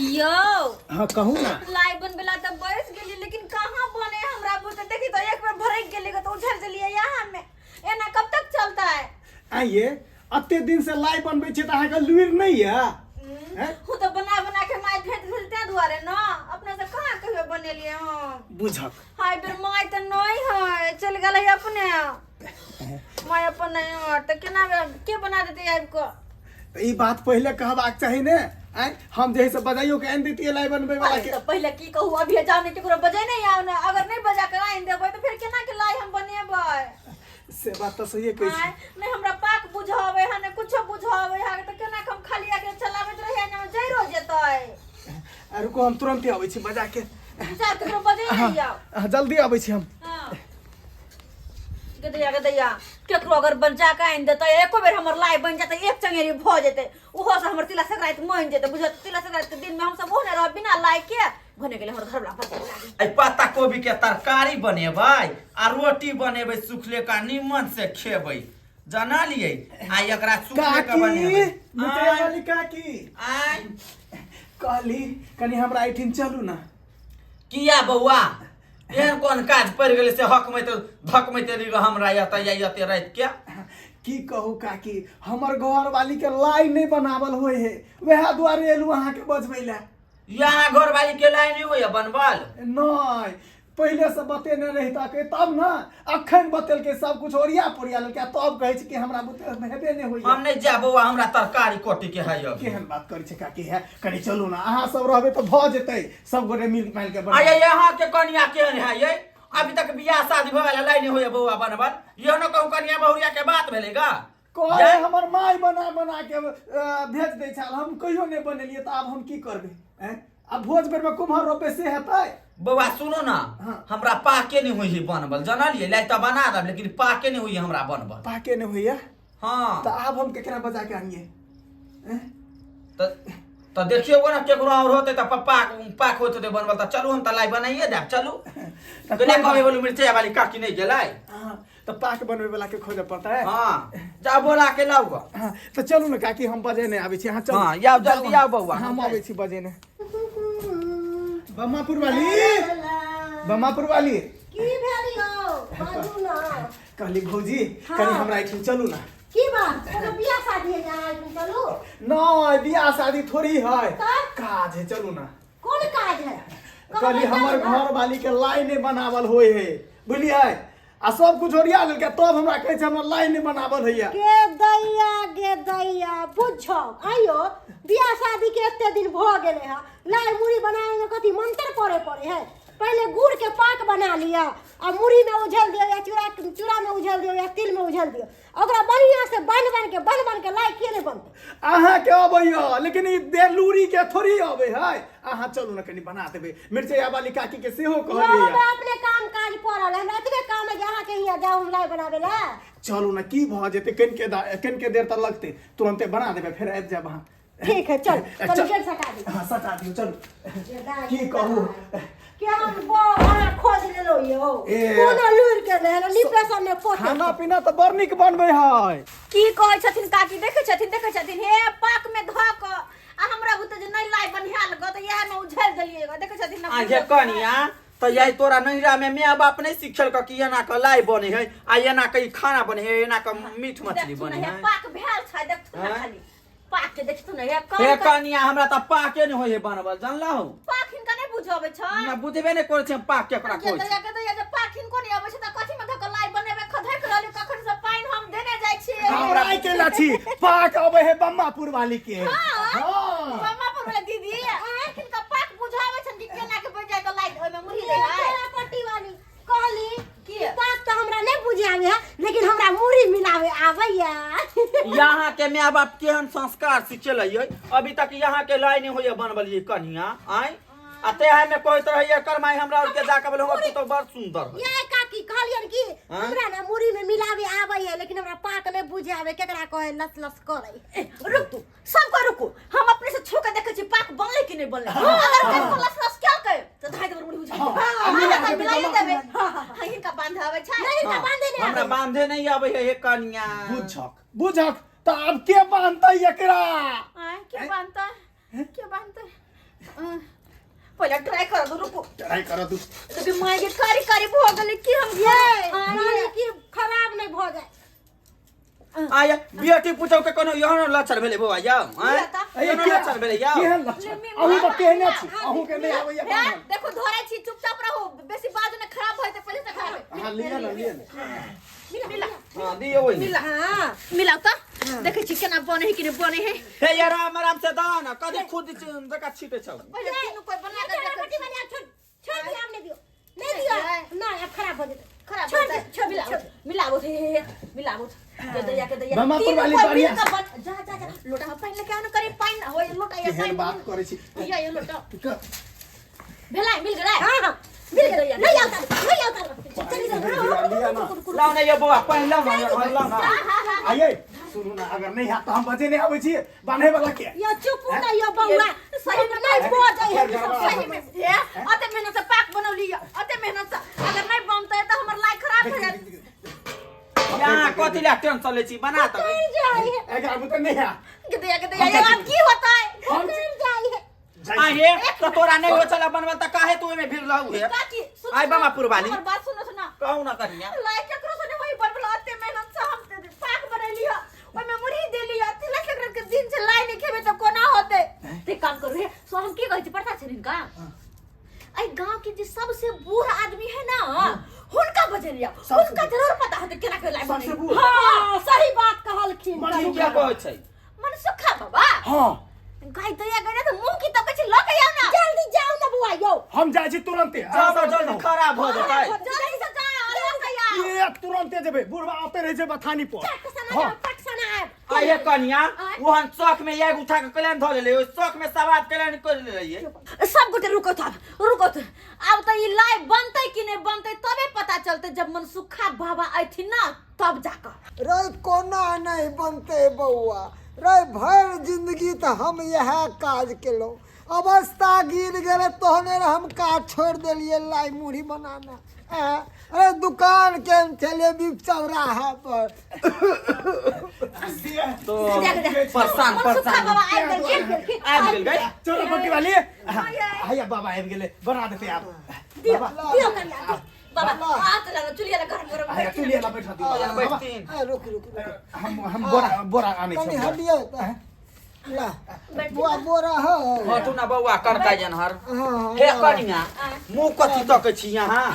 यौ। हाँ, कहू ना। लाई बनबेला तऽ बैस गेली, लेकिन कहाँ बने हमरा बुते। देखी तो एक बेर भरक गेली तो उझल देलिए यहाँ में। एना कब तक चलता है? आइए, अते दिन से लाई बनबै छी तऽ अहाँके लुरि नहि यऽ? हैं? हूँ तो बना बना के माय भेट भेल ते दुआरे न, अपना से कहाँ कहियो बनेलिए हम। बुझक। हाय बेर माय तऽ नहीं है, चल गेलै अपने माय अपन नहीं है तऽ केना के बना देते आबि कऽ? तऽ ई बात पहिले कहबाक चाही ने। आँय, हम जे है से बजाइयो के आनि दैतियै लाई बनबै वाला अरे के। तऽ पहिले की कहू, अभी जाओ नहीं केकरो बजे नहीं आओ ना, अगर नहीं बजा के आनि देबै तऽ फेर केना के लाई हम बनेबै? से बात तऽ सहिए कहै छी। आँय, नहीं हमरा पाक बुझावे है, नहीं कुछो बुझावे है, तऽ केना के हम खाली आके चलाबैत रहियै ने जइरो जेतै। आ रुको, हम तुरन्ते अबै छी बजा के। जा, केकरो बजे नहीं आओ। हाँ, जल्दी अबै छी हम। हाँ। गदैया गदैया, केकरो अगर बन जा के आनि देतै, एको बेर हमर लाई बनि जेतै, एक चंगेरी भऽ जेतै, ओहो से हमर तिला संक्रांति मानि जेतै। बुझत, तिला संक्रांति के दिन में हम सब ओहने रहब बिना लाई के। भने गेलै हमर घरवला बजा लागै। एहि पत्ता कोबी के तरकारी बनेबै आ रोटी बनेबै सुखले का, निमन से खेबै, जानलियै? आ एकरा सुखले के काकी बनेबै। मिठाई वाली काकी। आय। कहली कनि हमरा एहिठिन चलू ना। किया बौआ, एहन कोन काज पड़ि गेलै से हकमैत धकमैत एली हमरा एतऽ या एते राति के? की कहू काकी, हमर घर वाली के लाई नहीं बनावल होय है, वएह दुआरे एलू अहाँके बजबै लए। यहाँ घरवाली के लाइ नहि होइए बनबल? नहीं, पहिले से बतेने रहिता के तब ना। अखन बतेलकै, सब कुछ ओरिया पोरिया लेलकै आ तब कहै छै कि हमरा बुते हेबे नहि होइए। हम नहि जायब बौआ, हमरा तरकारी कटे के है अभी। केहन बात करै छै काकी है, कनि चलू ना, अहाँ सब रहबै तऽ भऽ जेतै, सब गोटे मिल माइल के बना। आये, यहाँ के कनिया केहन है ये? अभी तक बियाह शादी भऽ गेल, लाइ नहि होइए बौआ बनबल। इहो न कहू कनिया बहुरिया के बात भेलै गा। कहे हमर माय बना बना के भेज दै छल, हम कहियो नहि बनेलियै, तऽ आब हम की करबै? आँय? आब भोज बेर में कुम्हर रोपे से हेतै? बौआ सुनो ना। हाँ। हमरा पाके नहि होइ है बनबल, जानलियै? लाइ तऽ बना देब, लेकिन पाके नहि होइ है हमरा बनबल। पाके नहि होइए? हाँ। तऽ आब हम केकरा बजा के आनियै? आँय? तऽ देखियौ ने, केकरो और होतै तऽ पप्पा पाक होइत होतै बनबल, तऽ चलू, हम तऽ लाइ बनाइए देब, चलू। तऽ तऽ कोइ कहबै बोलू, मिरचाइ वाली काकी नहि गेलै? हाँ, तऽ पाक बनबै वाला के खोजऽ पड़तै। हाँ, जाओ बोला के लाउ गऽ। हाँ, तऽ चलू ने काकी, हम बजेने आबै छी, अहाँ चलू। हाँ, आउ, जल्दी आउ बौआ। हम आबै छी बजेने। बम्मापुर वाली, बम्मापुर वाली। की भेल यौ, बाजू ना। कहली भौजी, हाँ। कनि हमरा एहिठाम चलू ना। की बात, कोनो बियाह शादी है जे अहाँ एहिठाम चलू? नहीं, बियाह शादी थोड़ी है। तऽ? काज है, चलू ना। कोन काज है? कहली हमर घर वाली के लाई नहीं बनावल होय है, बुझलियै? आ सब कुछ ओरिया लेलकै, तब हमरा कहै छै हमरा लाई नहीं बनावल होइया। गे दैया गे दैया, बुझौ आइयो बियाह शादी के एते दिन भऽ गेलै हँ, लाई मुड़ी बनावे में कथी मंत्र पढ़े पड़े है? पहले गुड़ के पाक बना लिअ आ मुड़ी में उझल दियौ, या चूड़ा चूड़ा में उझल दियौ, या तिल में उझल दियौ, ओकरा बढ़िया से बन बन के बन बन के लाई किए नहीं बनतै? अहाँके अबैया, लेकिन ई बेलूरी के थोड़ी अबै है। अहाँ चलू ने, कनि बना देबै। मिरचैया वाली काकी के सेहो यौ, कहलियै। हमरा अपने काम काज पड़ल है, हमरा एतबे काम है जे अहाँके हियाँ जाउ हम लाई बनाबै लए? चलू ने, की भऽ जेतै? कनिके कनिके देर तऽ लगतै, तुरन्ते बना देबै, फेर आबि जायब अहाँ। ठीक है, चल। चल। चल, गेट सटा दी। हाँ, सटा दियौ, चलू। की कहू? केहन बौ अहाँ खोज लेलो यौ? ए। कोनो लुरि के नहि है, निपे सब ने पोते। खाना पीना तऽ बड़ नीक बनबै है। की कहै छथिन काकी, देखै छथिन, देखै छथिन, हे पाक में धऽ कऽ आ हमरा बुते जे नहि लाई बन्हायल गऽ तऽ इएह में उझेल देलियै गऽ, देखै छथिन ने? आ ये कनिया, तऽ यही तोरा नैहरा में माय बाप नहीं सिखल कि एना के लाई बने है आ एना के ई खाना बने है, एना के मीट मछली देखथुन बने हे है। पाक भेल छै, देखथुन ने। आँय? खाली पाक के देखथुन ने, हे हे कन कनिया, हमरा तऽ पाके नहि होइ है बनबल, जानलहु? पाक हिनका नहि बुझबै छै। हमरा बुझबे नहि करै छै हम पाक केकरा के कहै छै। दैया के दैया, जे पाक हिनको नहि अबै छै तऽ कथी में धऽ कऽ लाई बनेबै? खधकि रहलै कखन से, पानि हम देने जाइ छियै। हमरा आइ केला छी, पाक अबै है बम्मापुर वाली के। हाँ। हाँ। मम्मा पर बोले दीदी, हिनका पाक बुझाबै छनि कि केना के बनि जाय तऽ लाई ओहिमे मुरही दै है। पट्टी वाली कहली की? पाक तऽ हमरा नहि बुझे आबै है, लेकिन हमरा मुरही मिलावे आबैया। यहाँ के माय बाप केहन संस्कार सिखेलै, अभी तक यहाँ के लाई नहीं होइए बनबलियै कनिया। आय, आ तेहा में कहैत रहैए एकर माय हमरा और के जाके बोले, हमर पुतहु बड़ सुंदर है। ये काकी, कहलियन कि हाँ? हमरा ने मुरही में मिलावे आबै है, लेकिन हमरा पाक नहि बुझे आबै, केकरा कहै लस लस करै। ए, रुक तू, सबके रुकू, हम अपने से छू के देखै छी पाक बनलै कि नहि बनलै। अगर कनिको लस लस केलकै तऽ धाइ देबै मुरही बुझा। हाँ, हाँ, मिला तऽ देबै, मिलाइए जमा देबै। हाँ, हिनका बांधे आबै छै? नहि, हिनका बांधे नहि हमरा आबै। बांधे नहीं आबै है हे कनिया। बुझक बुझक, तऽ आब के बान्हतै एकरा? आँय, के बांधतै, के बांधतै? पहिले ट्राई कर दू, रुकू। ट्राई कर दू। तो माय के कारी कारी भऽ गेलै की हम ये हाँ, रानी की खराब नहीं भऽ जाए। आया बेटी पुतौ के कोनो एहन लक्षण भेलै बौआ यौ आँय? बता। एहन लक्षण भेलै यौ। केहन लक्षण? अहूँ तऽ केहने छी, अहूँ के नहि आबैया हे, बनल। देखो धरै छी, चुपचाप रहू, बेसी बाजू ने, खराब भऽ जेतै, पहिले से खराब है। अहाँ लिअ ने, लिअ ने। मिला मिला। हँ दियौ ओहिमे। मिला। हाँ मिलाउ तऽ देखै छी केना बनै है कि नहि बनै है। हे यार आराम आराम से दऽ न, कथी खुद जका छीटे छौ। पहिले तीनू कोइ बना कऽ देखै रोटी छी। बना, छोड़ छोड़ दियो, आब नहीं दियो, नहीं दियो, नहीं अब खराब हो जेतै। खराब छोड़ हो दियो, जाए। छोड़ दियो, मिलाओ छोड़ दियो। मिलाओ, हे हे हे मिलाओ के दैया के दैया। मामा तीनू पुरवाली कोइ बढ़िया। मिल कऽ जा जा जा, लोटा में पानि लेके आउ ने, करी पानि होय लोटा या केहन पानि। बात करै छी। या ये लोटा भेलै, मिल गेलै। हाँ हाँ मिल गया, नहीं आता नहीं आता, चली जाओ। लिअ ना। लाउ ने यौ बौआ पानि लाउ ने, लाउ ने। आइए सुनू ना, अगर नहीं हैत तऽ हम बजे नहि आबै छियै बान्हे वाला के। यो चुप ना यो बौआ, सही में नहीं बजै है। सही में हे, अते मेहनत से पाक बनौली, अते मेहनत से अगर नहीं बनतै तऽ हमर लाइ खराब हो जायत। यहाँ कथी लए टेंशन लै छी, बना तऽ कर जाए है। एकरा बुते नहि हैत। के दैया के दैया, ये आब की होतै? हम कर जाए है। जाइ आइ छी। हे तऽ तोरा नहि होइ छलै बनबल तऽ काहे तू ओहिमे भीड़ रहू हे? काकी सुन। आइ बाबा पुरवाली। हमर बात सुनो सुनो। कहू ना कनिया। लाइ केकरो से नहीं वही बनबल, अते मेहनत से हम पाक बनैली ह, ओहिमे मुरही देली ह, तिला संक्रांति के दिन से लाइ नहीं खेबै तऽ कोना होतै? ते काम करू हे, सो हम की कहै छी पता छै हिनका? एहि गांव के जे सबसे बूढ़ आदमी है ना, हुनका बजेलिया, हुनका जरूर पता होतै केना के लाइ बनै। सबसे बूढ़? हाँ सही बात कहलखिन। मनसुख की कहै छै? मनसुखा बाबा। हाँ। गाय दैया गया तऽ मुँह की तकै छी, लऽ के आउ ना। जल्दी जाओ ना बुआ यो। हम जाइ छी तुरन्ते। जाओ जल्दी, खराब भऽ जेतै। जल्दी से जा, लऽ के आउ। ये तुरन्ते जेबै, बुढ़बा आते रहै छै बथानी पर। चट सना हाँ। जाओ, पट सना आब। आइ हे कनिया, ओहन शौक में आगि उठा के कल्याण धऽ लेलै, ओहि शौक में सवाद कल्याण कर लेलियै। सब गोटे रुको आब, रुको आब, तऽ ई लाइ बनतै कि नहि बनतै तबे पता चलतै जब मनसुखा बाबा अयथिन ना तब जाकऽ। रे कोना नहीं बनते बौआ रे, भरि जिंदगी तऽ हम इएह काज केलहुँ, अवस्था गिर गेलै तहने हम काज छोड़ि देलियै लाइ मुरही बनाना। आँय, अरे दुकान के छलियै बीच चौराहा पर। तो परेशान मनसुखा परेशान बाबा आबि गेलखिन। आबि गेल गई। चलो पट्टी वाली, हैया बाबा आबि गेलै, बना देतै आब। दियौ बाबा दियौ कनिया दियौ। बाबा हाथ लगा चुलिया लगा गरम गरम। हैया चुल्ही लग बैठा दियौ बाबा। बैठथिन। आ, रुक रुक रुक। हम बोरा बोरा आनै कनि छी। हटियौ तऽ ला बुआ बोरा हो। हटू ना बौआ, कनका जनहर। हाँ। हे कनिया, मुँह कथी तकै छी यहाँ?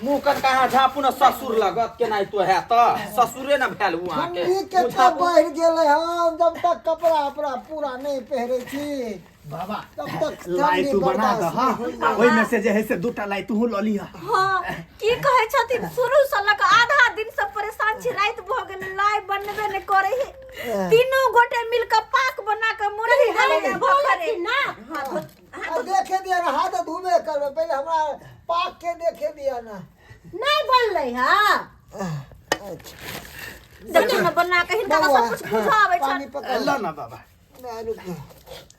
मुँह कनका अहाँ झाँपू न, ससुर लगत केना तो है तऽ ससुरे न भेल उ अहाँके। ठंडी मुँह कते झाँपू। बढ़ि गेलै हन, जब तक कपड़ा उपड़ा पूरा नहीं पहिरै छी बाबा तब तक लाइ ठंडी तू बना बर्दाश्त दह। नहीं होइए। आ ओहिमे से जे है से दूटा लाइ तूहू लऽ लिह। हाँ की कहै छथिन, शुरू से लऽ कऽ आधा दिन से परेशान छी, राति भऽ गेल लाइ बनबे नहि करै है, तीनू गोटे मिल कऽ पाक बना कऽ मुरही डालै है भोखरे। ना आ देखे दिया ना, हाथ धुबे करबै पहिले, हमरा पाक के देखे दिया ना। नहीं बनलै हाँ। अच्छा। देखियौ ने बना कऽ, हिनका तऽ सब कुछ बुझऽ आबै पानी छनि। पकड़ ल ना बाबा। ना, रुक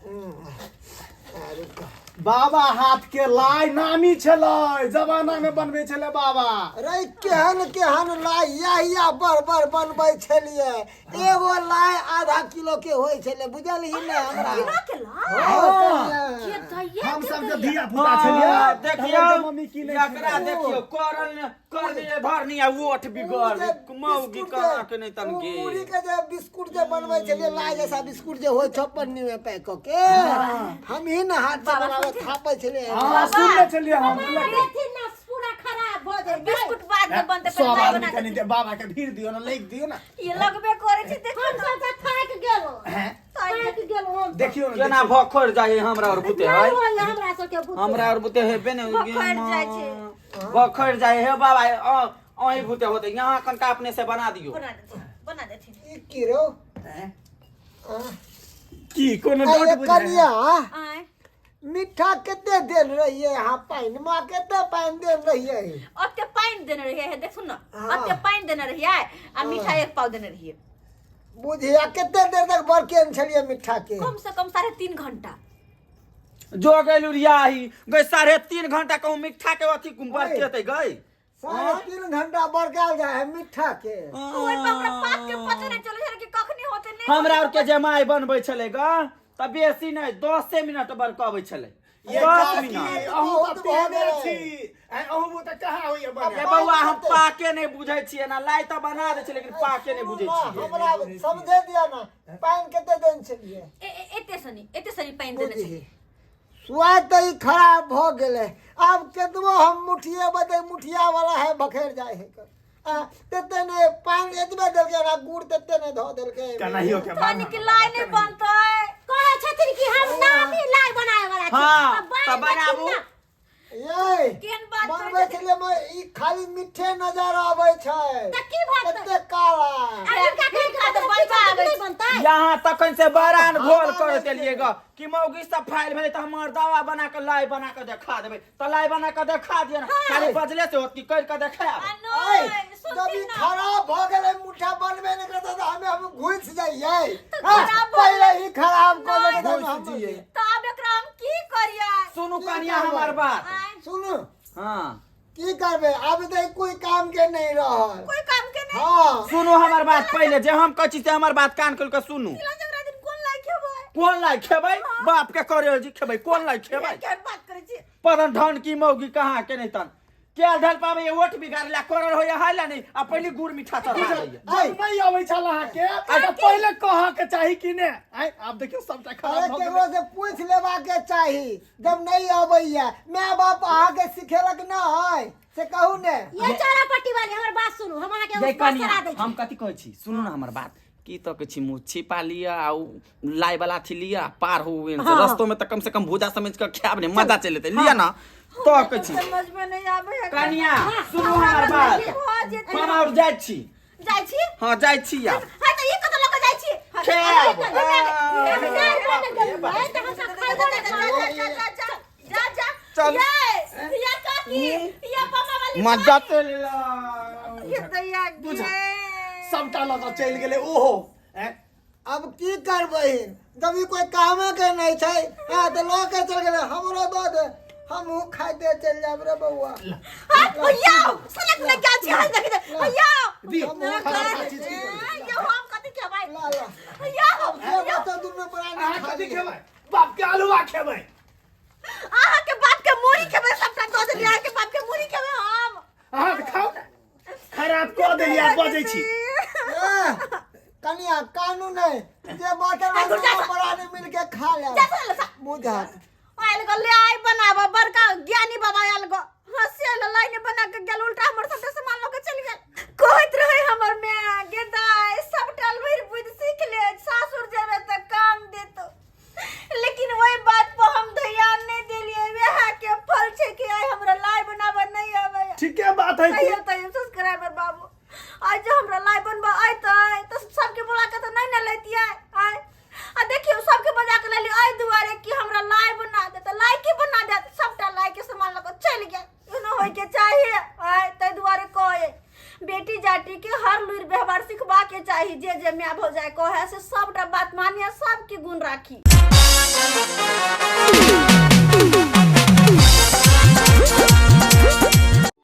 आ, रुक। बाबा हाथ के लाइ नामी छलै, जमाना में बनबै छलै बाबा। रे केहन केहन लाइ या या बड़ बड़ बनबै छलियै, एगो लाइ आधा किलो के होइ छलै, बुझलही ने हमरा? किलो के लाइ? हँ, कनिया। के दैया हम के सब जब दैया। धिया पुता छलियै हाँ, तऽ देखियौ हमर मम्मी की नहि एकरा छलै। देखियौ करल कर दिए धरनी आ ओठ उ बिगड़ जे मौगी बिस्कुट कहाँ जे- के नहीं उ तनके। मुरही के जे बिस्कुट जे बनबै छलियै, लाइ जैसा बिस्कुट जे होइ छै पन्नी में पैक कऽ के, हम ही ने हाथ से बनाबै थापै छलियै। हाँ सुनने छलियै हम। देखथिन ना पूरा खराब भऽ जेतै। बिस्कुट बाद में बनतै, सब पहिले लाइ आदमी बना कनि बाबा के भीड़ दियौ ने, लागि दियौ ने। ये लगबे करै छै, देखियौ हम ने। सब तऽ थाकि गेलहुँ, थाकि गेलहुँ हम। देखियौ ने। केना देखियौ। भखर जाइ हमरा और बुते नहि है। होइए हमरा सबके बुते। हमरा और बुते हेबे ने। भखरि जाइ छै। भखर जाइ हे बाबा, अहीं बुते होते, यहाँ कनका अपने से बना दियौ। बना देथिन, बना देथिन। ई की रौ? की कोनो आ, डाउट ये बुझाइ? कनिया। आँय। मीठा कते देल रहियै अहाँ पानि मे? कते पानि देल रहियै? ओते पानि देने रहियै, हे देखू ने। हाँ। ओते पानि देने रहियै आ मीठा एक पाव देने रहियै। बुझिया कते देर तक बरकेन छलियै मिठा के? कम से कम 3.5 घंटा। जो गई लुरियाही गई, 3.5 घंटा कहूँ मिठा के अथी बरकेते गई। 3.5 घंटा बरकायल जाय है मिठा के? ओहि पर हमरा पाक के पते नहि चलै छलै कि कखनी होते नहि। हमरा आर के जमाई बनबै छलै ग तऽ बेसी नहि, 10 मिनट बरकबै छलै। ये दस काकी, मिनट। अहूँ बहुत तऽ तेहने भऽ गेलै। छी। आँय, अहूँ तऽ कहाँ होइए ए बनायल? बौआ हम पाके नहि बुझै छियै ना लाइ तऽ बना दै छियै लेकिन पाके नहि बुझै छियै हमरा समझे दिया ना पानि कते देने छलियै एते सनी एते सनी पानि देने बुझही छै स्वाद तऽ ई खराब भऽ गेलै आब केतबो हम मुठिएबै तऽ मुठिया वाला है बखेर जाइ है आ, तेते ने पानि एतबे देलकै आ गुड़ तेते ने धऽ देलकै केनाहियो के तनी के लाइ नहि बनतै कहै छथिन कि हम नामी लाइ बनाए वाला छी हाँ, आ बन तऽ बनाबू। देथिन ना। ये केहन बात करै बनबै छलियै मे ई खाली मिठे नजर आबै छै तऽ की भऽ जेतै? कते काला आ हिनका कहै के हिनका तऽ मतलब बनबा की आबै नहि बनतै यहाँ तखन से बरान घोल हवा करैत नहि एलियै ग कि मौगी सब फाइल भेलै तऽ हमर दवा बना के लाइ बना के देखा देबै तऽ लाइ बना के देखा दिअ ने खाली बजले से होत कि कर के देखायब आ ऐ, नहि जब ई सुनथिन ना खराब भऽ गेलै मुठा बनबे नहि करतै तऽ हमे हम घुसि जाइयै तऽ हाँ, खराब भऽ पहिले ही खराब कऽ देलकै तऽ घुसि हम जियै। तऽ आब एकरा हम की करियै सुनू की कनिया करबै? हमर बात आँय, सुनू हाँ की करबै आब तऽ कोई काम के नहीं रहल कोई काम के नहीं हाँ सुनू हमर बात पहिले जे हम कहै छी से हमर बात कान खोल के सुनू तिला संक्रांति दिन कोन लाइ खेबै कोन लाइ खेबै बाप के करे जी खेबै कोन लाइ खेबै केहन बात करै छी परन धन की मौगी कहाँ के नहीं तन केल ढल पावे ये ओठ बिगाड़ ला करल होया है ला नहीं आ पहली गुड़ मीठा चढ़ा दैया जब नहीं अबै छल अहाँके तऽ पहिले कहऽ के चाही कि ने आँय, आब देखियौ सबटा अरे खराब भऽ गेलै केकरो से पूछ लेबा के चाही जब नहीं अबैया माय बाप अहाँके सिखेलक न है से कहू ने ये चौरा पट्टी वाली हमर बात सुनू हम अहाँके ये एगो बात कनिया सलाह दै छी हम कथी कहै छी सुनू ना हमर बात की तो कहै छी मुँह छिपा लिअ आ उ लाइ वाला अथी लिअ आ पार हो एन से रस्तो में तऽ कम से कम भूजा समझ के खायब ने मजा चलि एतै लिअ ना तो कहै छी समझ में नहीं आबै है कनिया सुनू हमर बात भऽ जेतै हम आओर जाइ छी जाइ छी हँ जाइ छी आब हाँ तऽ ई कतऽ लऽ कऽ जाइ छी खायब जा जा जा चल। ये या काकी या मामा वाली मजा चलि एलै। ये दैया गे सबटा लऽ कऽ चलि गेलै ओहो आँय, अब की करबै जब ई कोई कामे के नहीं छै हाँ तऽ लऽ के चल गेलै हमरो दऽ दे हमहूँ खाइते चलि जायब रे बौआ हाँ भैया साला तूने क्या छी हाल देख दे भैया दियौ, हमहूँ खराब चीज की करबै? ये हम कथी खेबै ला ला भैया जे बचल दुनू प्राणी अहाँ खा कथी लिअ। खेबै बाप के अलुआ खेबै अहाँ के बाप के मुरी खेबै सबटा दऽ देलियै अहाँ के बाप के मुरी खेबै हम अहाँ तऽ खाउ ने खराब कऽ देलियै आब बजै छी ए, कनिया कानू नहीं जे बचल आ, दुनू जा, जा। प्राणी मिल के खा ले जा साला सा मुँह देहात आयल गो ले आइ बनाब बड़का ज्ञानी बाबा आयल गो हंसी आयल लाइन बना के गेल उल्टा हमर सबटा सामान लऽ के चलि गेल कहैत रहे हमर माय गे दाय सबटा लुरि बुद्धि सीख ले सासुर जेबे तऽ काम देतो लेकिन ओहि बात पर हम ध्यान नहि देलियै वएह के फल छै कि आइ हमरा लाइ बनाबऽ नहि आबैया ठीके बात है की कहियो तैयो सब्सक्राइबर बाबू आइ जे हमरा लाइ बनबऽ अयतै तऽ सबके बुला के तऽ नहि ने लैतियै आइ आ देखियौ सबके बजा के लेली एहि दुआरे कि हमरा लाइ बना दे तऽ लाइ के बना देत सबटा लाइ के सामान लऽ कऽ चलि गेल एना होइके चाही आइ ताहि दुआरे कहै बेटी जाटी के हर लुरि व्यवहार सिखबा के चाही जे जे माय भौजाइ कहै से सबटा बात मानिए सबके गुण राखी